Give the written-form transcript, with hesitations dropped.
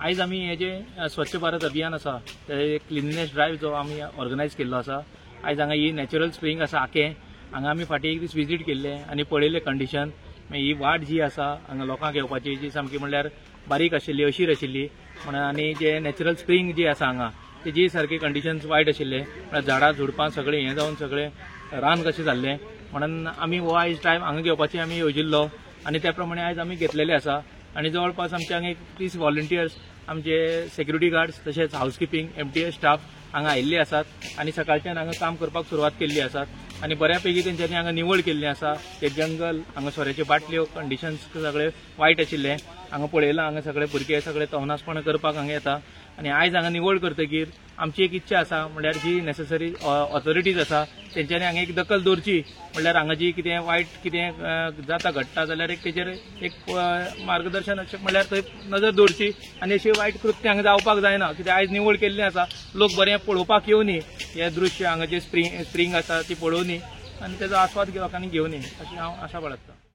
आयज आमी हे जे स्वच्छ भारत अभियान आसा ते क्लिननेस ड्रायव्ह जो आमी ऑर्गनायज केल्लो आसा, आयज हांगा ही नॅचरल स्प्रींग आसा आकें, हांगा आमी फाटीं एक दीस विजीट केल्ले आनी पळयलें कंडिशन. ही वाट जी आसा हांगा लोकांक येवपाची जी सामकी म्हणल्यार बारीक आशिल्ली, अशीर आशिल्ली म्हणून, आनी जे नॅचरल स्प्रींग जी आसा हांगा तेजी सारकी कंडिशन्स वायट आशिल्ले, म्हळ्यार झाडां झुडपां सगळें हें जावन सगळें रान कशें जाल्लें. म्हणून आमी हो आयज टायम हांगा घेवपाची आमी येवजिल्लो आनी त्या प्रमाणे आयज आमी घेतलेले आसा. आनी जवळपास आमचे हांगा एक 30 व्हॉलंटियर्स, आमचे सेक्युरिटी गार्ड्स, तशेंच हावसकिपींग, MTS staff हांगा आयिल्ले आसात आनी सकाळच्यान हांगा काम करपाक सुरवात केल्ली आसात आनी बऱ्या पैकी तेंच्यांनी हांगा निवळ केल्ली आसा. ते जंगल हांगा सोऱ्याच्यो बाटल्यो कंडिशन्स सगळे वायट आशिल्ले हांगा पळयलां, हांगा सगळे भुरगे सगळे तवनासपणां करपाक हांगा येता. आनी आयज हांगा निवळ करतकीर आमची एक इच्छा आसा म्हणल्यार जी नेसेसरी ऑथॉरिटीज आसा तेंच्यांनी हांगा एक दखल दवरची, म्हणल्यार हांगा जी कितें वायट कितें जाता घडटा जाल्यार एक तेजेर एक मार्गदर्शन अशें म्हणल्यार थंय नजर दवरची आनी अशी वायट कृत्य हांगा जावपाक जायना. कित्याक आयज निवळ केल्लें आसा, लोक बरें पळोवपाक येवनी, हें दृश्य हांगा जे स्प्रींग आसा ती पळोवनी आनी तेजो आस्वाद लोकांनी घेवनी अशी हांव आशा बाळगता.